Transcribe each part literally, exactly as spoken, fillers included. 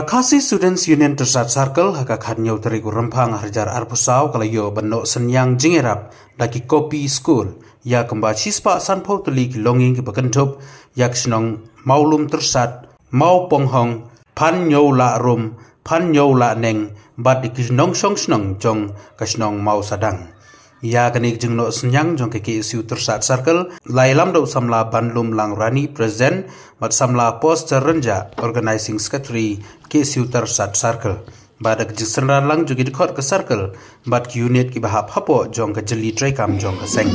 Khasi Students Union Tyrsad Circle ha ka khatñiew tarik u Rymphang arhajar arphew saw ka la ïoh ban noh synñiang jingïarap da ki copy school ïa kumba shispah sanphew tylli ki longïing kiba kynthup ïa ka shnong Mawlum Tyrsad, Mawponghong, Phanñiewlahrum, Phanñiewlahneng bad ïa ki nongshong shnong jong ka shnong Mawsadang. Ïa kane ka jingnoh synñiang jong ka K S U Tyrsad Circle la ïalam da u samla Banlum Langrani, President, bad samla Poster Rynjah, Organising Secretary, K S U Tyrsad Circle. Bad da ka jingsynran lang jong ki dkhot ka circle bad ki unit kiba hap hapoh jong ka jylli treikam jong ka seng.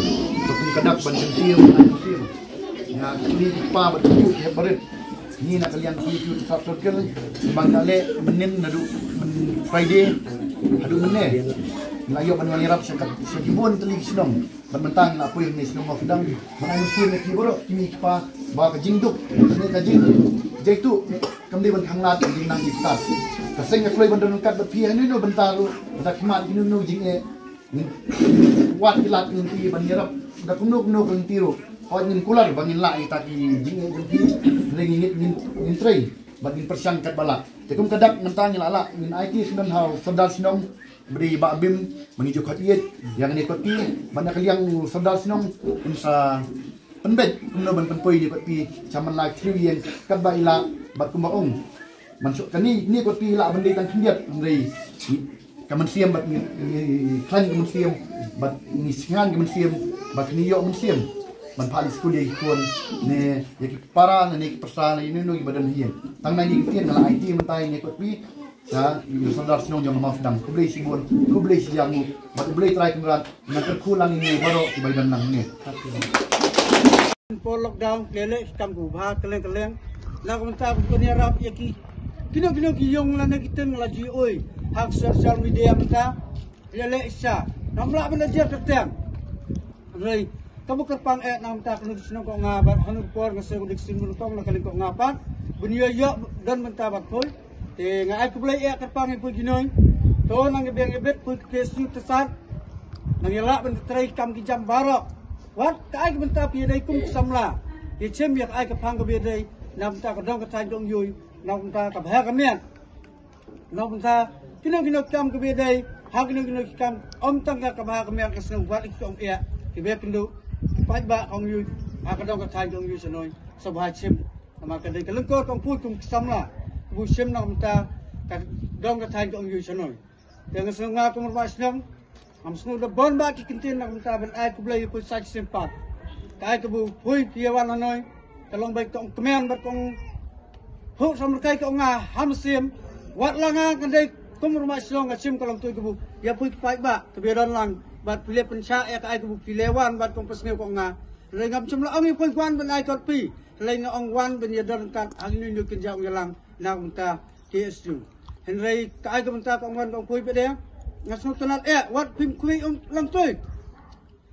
Ka dak ban jingtieng, ban jingtieng. Nga kini ki pa bad ki yu ki hep barit. Ni na ka liang ki yu ki sap circle. Bang ka leh mynnin naduh myn Friday haduh mynne. Nga ïoh ban wan ïarap sha ka, sha ki bun tylli ki shnong. Ban mynta ngi la poi hangne shnong Mawsadang. Ban ai mynsiem ïa ki baroh ki mei ki pa ba ka jingduk ne ka jing jaitu kam dei ban khanglad ka jingnang jingstad. Ka seng ka kloi ban don ryngkat bad phi ha ino ino bynta ruh. Bad khmat ino ino jingeh. Ngin wad ki lad ngin ti ban ïarap da kumno kumno ka lynti ruh. Hooid ngin kular ba ngin lah ïa kita ki jingeh jong ki. Hynrei ngin ngin ngin trei bad ngin pyrshang katba lah. Te kum ka dak mynta ngi la lah ngin aiti sngewbha ha u sordar shnong ba dei Bah Bim ba ngi ju khot ïeit ïa kane kot pi bad na ka liang u sordar shnong un sa pynbeit kumno ban pynpoi ïa kot pi sha man la ki thriew ïing katba i lah bad kumba ong. Man shu kane ne kot pi i lah ban dei tang khyndiat hynrei ka mynsiem bad ngi, ngi khlaiñ ka mynsiem bad ngi sngan ka mynsiem bad ngi ïoh mynsiem ban phah ïa skul ïa ki khun ne ïa ki para ne ki pyrsa ne ïa ino ino kiba don ha ïing. Tang na ngi ki ktien nga la aiti mynta ïa ne kot pi. Sa ïa u sordar shnong jong ka Mawsadang, khublei shibun, khublei shihajar nguh bad U Blei Trai Kynrad un kyrkhu lang ïa ngi baroh kiba ïadon lang ne. Por lockdown ki leh ki kam kiba bha kylleng kylleng. Na ka bynta ban pynïarap ïa ki kino kino ki ïong lane ki teng la ji oi ha ka social media mynta. Ki leh sha nam lah ban da jer kyrteng. Hynrei kaba kyrpang eh na ka bynta kano ka shnong ka ong nga bad hano ka por nga sngewdei ka sien nyngkong na ka liang ka ong nga pat ban ïoh ïoh don bynta bad poi. Te nga ai khublei eh kyrpang ïa poi ki nong. To nang ïa biang ïa bit poi ka K S U Tyrsad. Nang ïa lah ban trei kam ki jam baroh. Wat ka ai ka bynta phi ïa dei kum ka samla ïa chim ïa ka ai ka phang kaba ïa dei na ka bynta ka dong ka thaiñ ka ong ïui na ka bynta ka bha ka miat. Na ka bynta kino kino ki kam kiba ïadei ha kino kino ki kam, ym tang ka kaba ha ka miat ka sngewbha, ki ong ïa kiba ïakynduh ki paidbah ka ong ïui ha ka dong ka thaiñ ka ong ïui shnong. Sa bha shim namar ka dei ka lyngkor ka ong poi kum ka samla kaba shim na ka bynta ka dong ka thaiñ ka ong ïui shnong. Te nga sngew nga kum u rangbah shnong ngam sngew da bun bah ki kyntien na ka bynta ban ai khublei ïa phi sa shisien pat. Ka ai kaba phi ïa wan hangne ka long ba ka ong kmen bad ka ong phuh samrkhie ka ong nga ha mynsiem. Wat la nga ka dei kum u rangbah shnong ka shim ka long tuh kaba ïa phi ki paidbah kaba ïadon lang bad phi leh pynshai ïa ka ai kaba phi leh wan bad ka ong pynsngew ka ong nga. Hynrei ngam shym la ong ïa phi wan ban ai kot phi. Hynrei nga ong wan ban ïadon ryngkat ha kino kino ki jingïalang na ka bynta K S U. Hynrei ka ai ka bynta ka ong wan ka ong poi bad nga sngewtynnat eh wat phim khmih um lang tuh.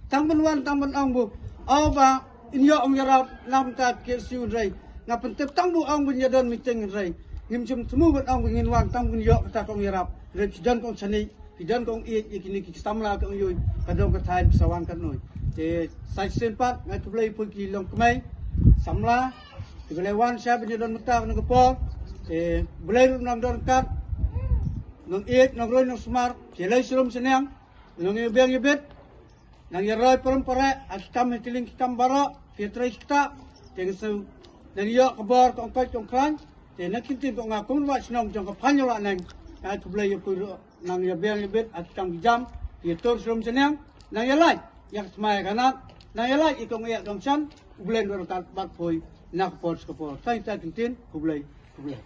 Tang ban wan tang ban ong bu aw ba in ïoh ong ïarap na ka bynta K S U hynrei nga pyntip tang bu ong ban ïadon meeting hynrei ngim shym thmu ban ong ba ngin wan tang ban ïoh kata ka ong ïarap hynrei ki don ka ong shane. Ki don ka ong ïeit ïa kine ki samla ka ong ïui ka dong ka thaiñ sa wan katno. Te sa shisien pat nga khublei phi ki longkmie samla kiba la wan sha ban ïadon mynta kane ka por. Te Blei ruh nang don ryngkat, nang ïeit, nang roi, nang sumar, sha lei sha lum sha niang, nang ïa biang ïa bit, nang ïa roi parom pare ha ki kam ha ki lieng ki kam baroh, ki trei kita. Te nga sngew nang ïoh ka bor ka ong koit ka ong khlaiñ. Te na ki ktien ka ong nga kum u rangbah shnong jong ka Phanñiewlahneng nga ai khublei ïa phi ruh. Nang ïa biang ïa bit ha ki kam ki jam, ïa tur sha lum sha niang, nang ïa lait ïa ka thma ïa ka nat, nang ïa lait ïa ka ong ïa ka ong shan, U Blei un don ryngkat bad phi na ka por sha ka por. Tang ïa kita ki ktien, khublei, khublei.